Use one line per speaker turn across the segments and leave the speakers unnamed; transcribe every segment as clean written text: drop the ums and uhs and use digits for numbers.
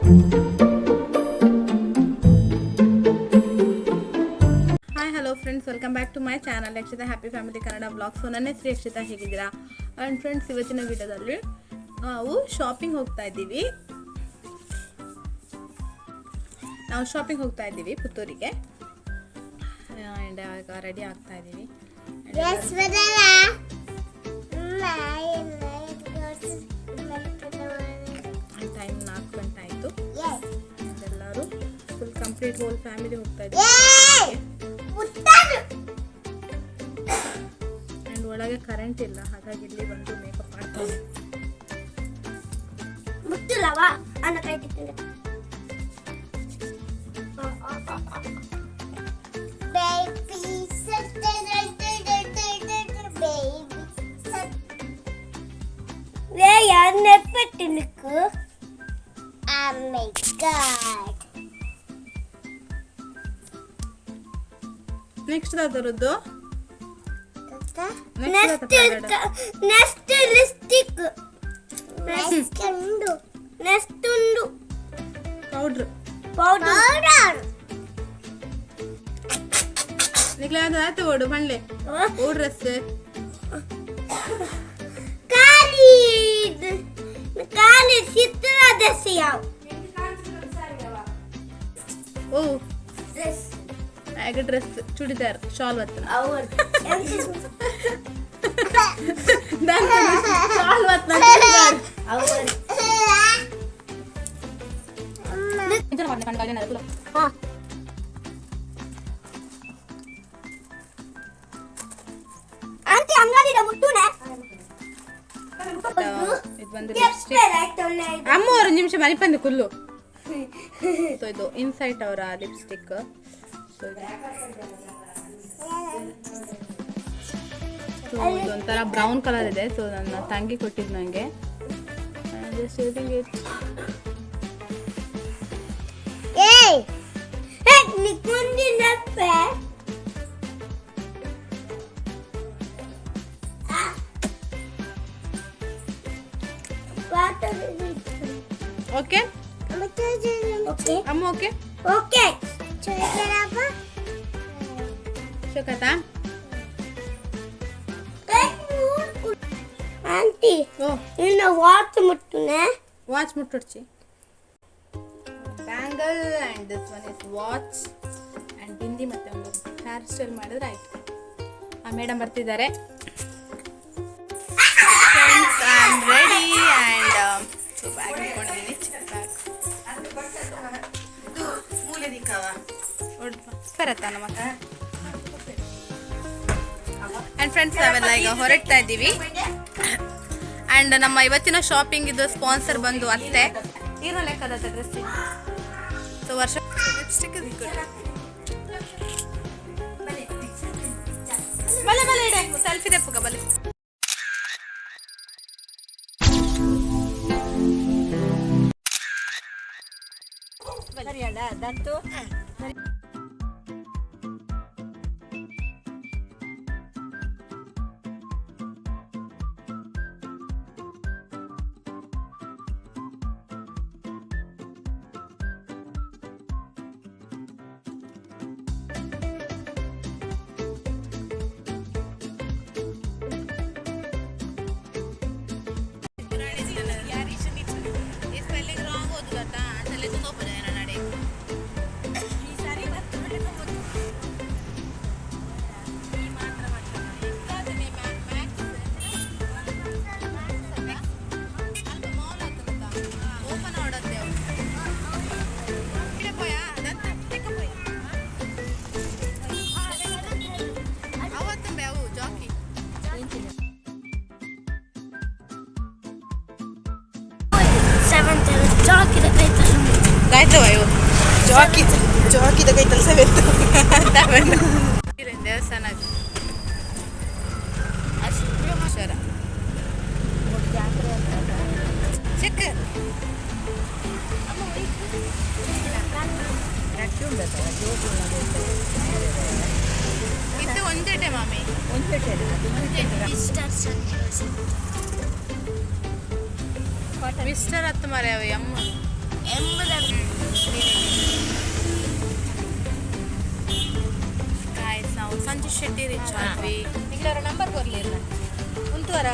Hi, hello friends, welcome back to my channel Yakshita happy family Kannada vlog. So ನನ್ನ ಹೆಸರು ಯಕ್ಷಿತಾ, ಹೇಗಿದ್ದೀರಾ? And friends, ಇವತ್ತಿನ ವಿಡಿಯೋದಲ್ಲಿ ನಾವು ಶಾಪಿಂಗ್ ಹೋಗ್ತಾ ಇದ್ದೀವಿ. ನಾವು ಶಾಪಿಂಗ್ ಹೋಗ್ತಾ ಇದ್ದೀವಿ ಪುತ್ತೂರಿಗೆ. ಆ್ಯಂಡ್ ಈಗ ರೆಡಿ ಆಗ್ತಾ ಇದ್ದೀವಿ.
Yes, vanilla.
Time 4 ಗಂಟೆ ಆಯಿತು.
Yes.
ಎಲ್ಲರೂ ಫುಲ್ ಕಂಪ್ಲೀಟ್ ಹೋಲ್ ಫ್ಯಾಮಿಲಿ ಹೋಗ್ತಾ ಇದ್ದೀವಿ.
Yay! ಮುಟ್ಟದು.
ಆ್ಯಂಡ್ ಒಳಗೆ ಕರೆಂಟ್ ಇಲ್ಲ, ಹಾಗಾಗಿ ಇಲ್ಲಿ ಬಂದು ಮೇಕಪ್ ಮಾಡ್ತಾರೆ.
ಮುಟ್ಟಲ್ಲವಾ? ಅನ್ನ ಕೈ ತಿಂದೆ. Baby, baby. ನೆಪ್ಪಟ್ಟಿನಕ್ಕು. Oh my God.
Next ಅದರದ್ದು.
ನೆಕ್ಸ್ಟ್ ನೆಕ್ಸ್ಟ್ ಲಿಪ್ಸ್ಟಿಕ್, ನೆಕ್ಸ್ಟ್ ಉಂಡು, ನೆಕ್ಸ್ಟ್ ಉಂಡು.
ಪೌಡ್ರ್.
ಪೌಡರ್.
ನಿಕ್ಲೆ ಅದು ಆಯ್ತು, ಓಡು ಪಣ್ಲೆ ಓ ಡ್ರೆಸ್.
ಖಾಲಿ ಖಾಲಿ ಚಿತ್ರ ದಸೆ ಯಾವ
ಓ
ಡ್ರೆಸ್.
ಆಗ ಡ್ರೆಸ್, ಚೂಡಿದಾರ್, ಶಾಲ್ ಬತ್ತನ.
ಅವರು
ಶಾಲ್ ಬತ್ತನ, ಚೂಡಿದಾರ್.
ಅವರು. ಆಂಟಿ, ಅಂಗಡಿ ಮುಟ್ಟುನೆ.
ಇದು ಬಂದು ಲಿಪ್ಸ್ಟಿಕ್. ಅಮ್ಮ, ಒಂದು ನಿಮಿಷ ಮನಿಪಂದು ಕುಲ್ಲು. ಸೊ ಇದು ಇನ್ಸೈಟ್ ಅವರ ಲಿಪ್ಸ್ಟಿಕ್. ಸೊ ಇದೊಂಥರ ಬ್ರೌನ್ ಕಲರ್ ಇದೆ. ಸೊ ನನ್ನ ತಂಗಿ ಕೊಟ್ಟಿದ್ದು ನನಗೆ. Just using it.
ಏಯ್ ನಿಕ್ಕುಂದಿ ನಪ್ಪೆ.
ಓಕೆ.
ಓಕೆ.
ಅಮ್ಮ, ಓಕೆ.
ಓಕೆ.
ಶೋಕತಾ.
ಆಂಟಿ.
ಓ.
ಇನ್ನು ವಾಚ್ ಮುಟ್ಟುನೆ.
ವಾಚ್ ಮುಟ್ಟುಡ್ಚಿ. Bangle and this one is watch and bindi ಮತ್ತು ಒಂದು ಹೇರ್ ಸ್ಟೈಲ್ ಮಾಡಿದ್ರೆ ಆಯಿತು. ಆ ಮೇಡಮ್ ಬರ್ತಿದ್ದಾರೆ. Friends, I am ready and so bag ಇಟ್ಕೊಂಡಿದ್ದೀನಿ, ಚಿಕ್ಕ ಬ್ಯಾಗ್. ಬರತ್ತಾ ನಮ್ಮ? ಆ್ಯಂಡ್ ಫ್ರೆಂಡ್ಸ್, ನಾವೆಲ್ಲ ಈಗ ಹೊರಡ್ತಾ ಇದ್ದೀವಿ. ಆ್ಯಂಡ್ ನಮ್ಮ ಇವತ್ತಿನ ಶಾಪಿಂಗ್ ಇದು ಸ್ಪಾನ್ಸರ್ ಬಂದು ಅತ್ತೆ. ಏನೋ ಲೆಕ್ಕದ ಡ್ರೆಸ್. ಸೊ ವರ್ಷ ಲಿಪ್ಸ್ಟಿಕ್ is good. ಬಲೆ ಬಲೆ ಇಡೆ, ಸೆಲ್ಫಿ ತೆಪ್ಪುಗ ಬಲೆ. ಈ ಸ್ಪೆಲ್ಲಿಂಗ್ ರಾಂಗ್ ಓದುದತ್ತ ಅಂತಲೇ ತೋಪದ ನಡೆ. ಈ ಮಾತ್ರ ಮಾಡ್ತಾರೆ. ಅಲ್ಪ ಮಾಲ್ ಆತನತ್ತ ಓಪನ್ ಆಡತ್ತೆ ಅವು. ಇಡೆ ಪೋಯ, ಅದಂತ ತೆಕ್ಕ ಪೋಯ. ಅವತ್ತಂಬೆ ಅವು ಜಾಕಿ.
ಸೆವೆಂತ್ ಜಾಕಿದ ಕೈತಲ್ಲ.
ಆಯ್ತವ ಇವು.
ಜಾಕಿ ಜಾಕಿದ ಕೈತಲ್ ಸೆವೆಂತ್.
ದೇವಸ್ಥಾನ ಹುಷಾರ ಚೆಕ್. ಇದು ಒಂಜೆಟೆ ಮಾಮಿ.
ಮಿಸ್ಟರ್ ಸಂಜೀವ.
ಮಿಸ್ಟರ್ ಹತ್ತು ಮರೆ ಅವು ಎಮ್ಮ.
ಎಂಬುದ.
ಸಂಜು ಶೆಟ್ಟಿ ರಿಚ್ ಆದ್ವಿ. ನಿಂಗೆ ನಂಬರ್ ಕೊರ್ಲಿಲ್ಲ ಉಂತುವರ.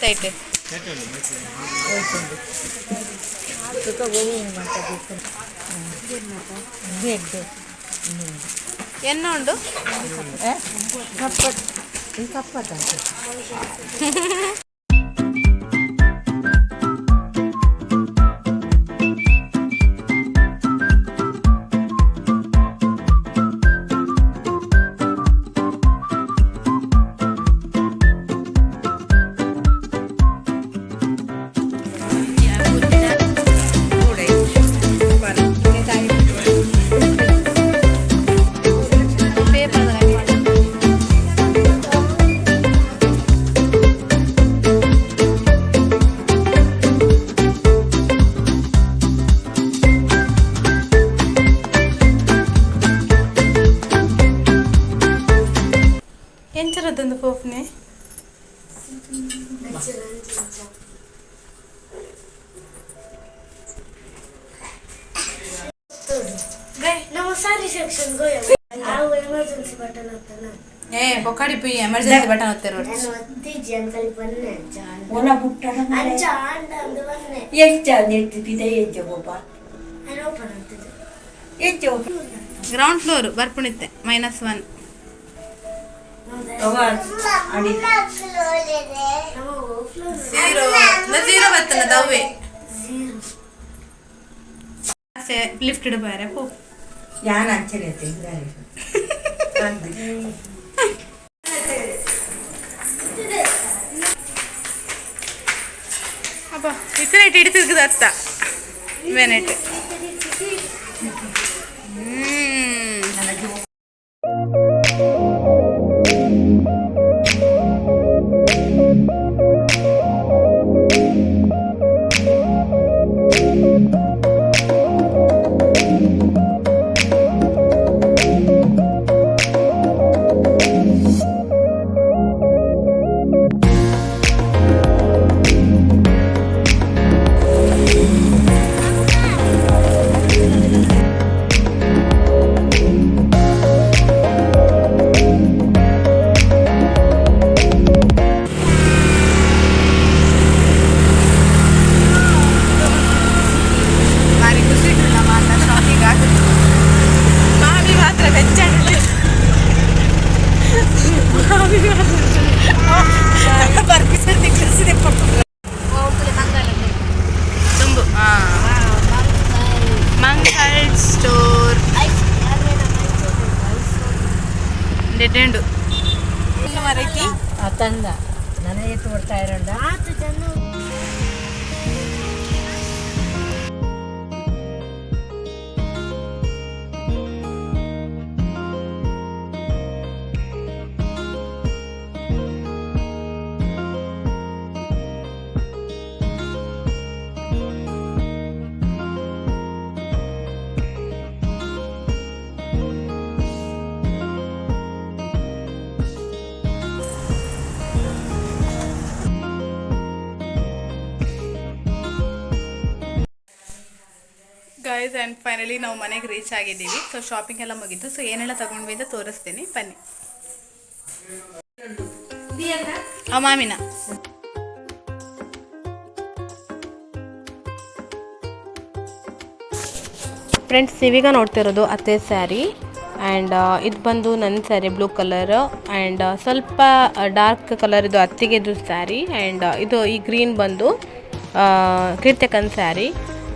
ಐತೆ. ಎನ್ನ ಉಂಡು. ಎಂಚರದೊಂದು ಪೋಪ್ನೆ.
ನಮ್ಮ ಸಾರಿ ಸೆಕ್ಷನ್ ಅವು ಎಮರ್ಜೆನ್ಸಿ ಬಟನ್ ಅಂತಾನ.
ಏ ಬೊಕ್ಕಾಡಿ ಪಿ ಎಮರ್ಜೆನ್ಸಿ ಬಟನ್ ಒತ್ತಿರೋ.
ನಾನು ಒತ್ತಿಜ್ಜಿ ಅಂಕಲ್ ಬನ್ನೆ ಅಂಚ.
ಒಣ ಬುಟ್ಟನ.
ಅಂಚ ಆಂಡ ಅಂದು ಬನ್ನೆ.
ಎಚ್ಚ ನೆಟ್ಟು ಎಜ್ಜೆ ಬೋಪ.
ನಾನು ಓಪನ್ ಆಗ್ತದೆ.
ಎಜ್ಜೆ.
ಗ್ರೌಂಡ್ ಫ್ಲೋರ್ ಬರ್ಪುಣಿತ್ತೆ -1.
ಅವ ಅಡಿ.
ನಮ್ಮ ಫ್ಲೋರ್.
ಝೀರೋ ಝೀರೋ ಬರ್ತನ ದವ್ವೆ.
ಝೀರೋ.
ಲಿಫ್ಟ್ ಇಡಬಾರೆ ಪೋ.
ಯಾನ್ ಅಂಚನೆ ತಿಂದಾರೆ.
ಅಬ್ಬ ಇತ್ತನೇಟ್ ಹಿಡಿತಿರ್ಗದ ಅತ್ತ ವೆನೆಟ್. ಹ್ಮ್. ಭಾರಿ ಖುಷಿ ಇಟ್ಟಿಲ್ಲ ಮಾತ್ರ ಶಾಪಿಂಗ್ ಆಗುತ್ತೆ. ಮಾಮಿ ಮಾತ್ರ ಬೆಚ್ಚಾಡಲಿ. ಮಾಮಿ ಬರ್ಪಿಸರ್ತಿ ಕಳಿಸಿದೆ. ತುಂಬು ಮಂಗಲ್ ಸ್ಟೋರ್ ಡೆಡ್ಡೆಂಡು.
ತಂದ ನನಗೆ ತೋರ್ತಾ ಇರೋಣ.
ಆತು ಜನ.
ಗೈಸ್, ಆ್ಯಂಡ್ ಫೈನಲಿ ನಾವು ಮನೆಗೆ ರೀಚ್ ಆಗಿದ್ದೀವಿ. ಸೊ ಶಾಪಿಂಗ್ ಎಲ್ಲ ಮುಗೀತು. ಸೊ ಏನೆಲ್ಲ ತಗೊಂಡ್ವಿ ಅಂತ ತೋರಿಸ್ತೀನಿ, ಬನ್ನಿ. ಆ ಮಾಮಿನ. ಫ್ರೆಂಡ್ಸ್, ನೀವೀಗ ನೋಡ್ತಿರೋದು ಅತ್ತೆ ಸ್ಯಾರಿ. ಆ್ಯಂಡ್ ಇದು ಬಂದು ನನ್ನ ಸ್ಯಾರಿ, ಬ್ಲೂ ಕಲರ್. ಆ್ಯಂಡ್ ಸ್ವಲ್ಪ ಡಾರ್ಕ್ ಕಲರ್ ಇದು ಅತ್ತಿಗೆದು ಸ್ಯಾರಿ. ಆ್ಯಂಡ್ ಇದು ಈ ಗ್ರೀನ್ ಬಂದು ಕೀರ್ತಕನ್ ಸ್ಯಾರಿ.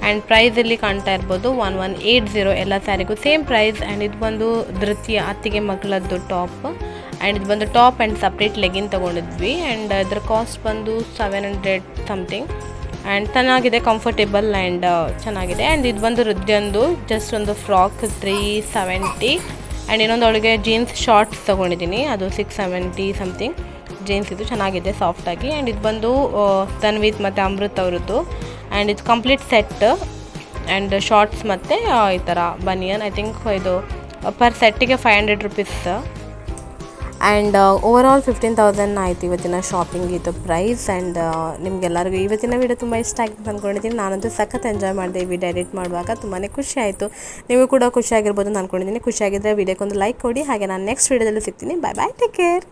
ಆ್ಯಂಡ್ ಪ್ರೈಸ್ ಇಲ್ಲಿ ಕಾಣ್ತಾ ಇರ್ಬೋದು, 1180. ಎಲ್ಲ ಸ್ಯಾರಿಗೂ ಸೇಮ್ ಪ್ರೈಸ್. ಆ್ಯಂಡ್ ಇದು ಬಂದು ಧೃತಿಯ ಅತ್ತಿಗೆ ಮಗಳದ್ದು ಟಾಪ್. ಆ್ಯಂಡ್ ಇದು ಬಂದು ಟಾಪ್ ಆ್ಯಂಡ್ ಸಪ್ರೇಟ್ ಲೆಗಿನ್ ತೊಗೊಂಡಿದ್ವಿ. ಆ್ಯಂಡ್ ಇದ್ರ ಕಾಸ್ಟ್ ಬಂದು 700 ಸಮಥಿಂಗ್. ಆ್ಯಂಡ್ ಚೆನ್ನಾಗಿದೆ, ಕಂಫರ್ಟೇಬಲ್ ಆ್ಯಂಡ್ ಚೆನ್ನಾಗಿದೆ. ಆ್ಯಂಡ್ ಇದು ಬಂದು ಹೃದಯಂದು ಜಸ್ಟ್ ಒಂದು ಫ್ರಾಕ್, 370. ಆ್ಯಂಡ್ ಇನ್ನೊಂದು ಅವಳಿಗೆ ಜೀನ್ಸ್ ಶಾರ್ಟ್ಸ್ ತೊಗೊಂಡಿದ್ದೀನಿ, ಅದು 670 ಸಮಥಿಂಗ್. ಜೀನ್ಸ್ ಇದು ಚೆನ್ನಾಗಿದೆ ಸಾಫ್ಟಾಗಿ. ಆ್ಯಂಡ್ ಇದು ಬಂದು ತನ್ವಿತ್ ಮತ್ತು ಅಮೃತ್ ಅವರದ್ದು. ಆ್ಯಂಡ್ ಇದು ಕಂಪ್ಲೀಟ್ ಸೆಟ್ ಆ್ಯಂಡ್ ಶಾರ್ಟ್ಸ್ ಮತ್ತು ಈ ಥರ ಬನಿಯನ್. I think ಇದು ಪರ್ ಸೆಟ್ಟಿಗೆ ₹500. ಆ್ಯಂಡ್ ಓವರ್ ಆಲ್ 15,000 ಆಯಿತು ಇವತ್ತಿನ ಶಾಪಿಂಗ್ ಇದು ಪ್ರೈಸ್. ಆ್ಯಂಡ್ ನಿಮಗೆಲ್ಲರಿಗೂ ಇವತ್ತಿನ ವಿಡಿಯೋ ತುಂಬ ಇಷ್ಟ ಆಗಿದೆ ಅಂತ ಅಂದ್ಕೊಂಡಿದ್ದೀನಿ. ನಾನಂತೂ ಸಖತ್ ಎಂಜಾಯ್ ಮಾಡಿದೆ ಈ ವಿಡಿಯೋ ಎಡಿಟ್ ಮಾಡುವಾಗ. ತುಂಬಾ ಖುಷಿ ಆಯಿತು. ನೀವು ಕೂಡ ಖುಷಿಯಾಗಿರ್ಬೋದು ಅಂತ ಅಂದ್ಕೊಂಡಿದ್ದೀನಿ. ಖುಷಿಯಾಗಿದ್ದರೆ ವಿಡಿಯೋಕ್ಕೊಂದು ಲೈಕ್ ಕೊಡಿ. ಹಾಗೆ ನಾನು ನೆಕ್ಸ್ಟ್ ವಿಡಿಯೋದಲ್ಲಿ ಸಿಗ್ತೀನಿ. Bye bye, take care.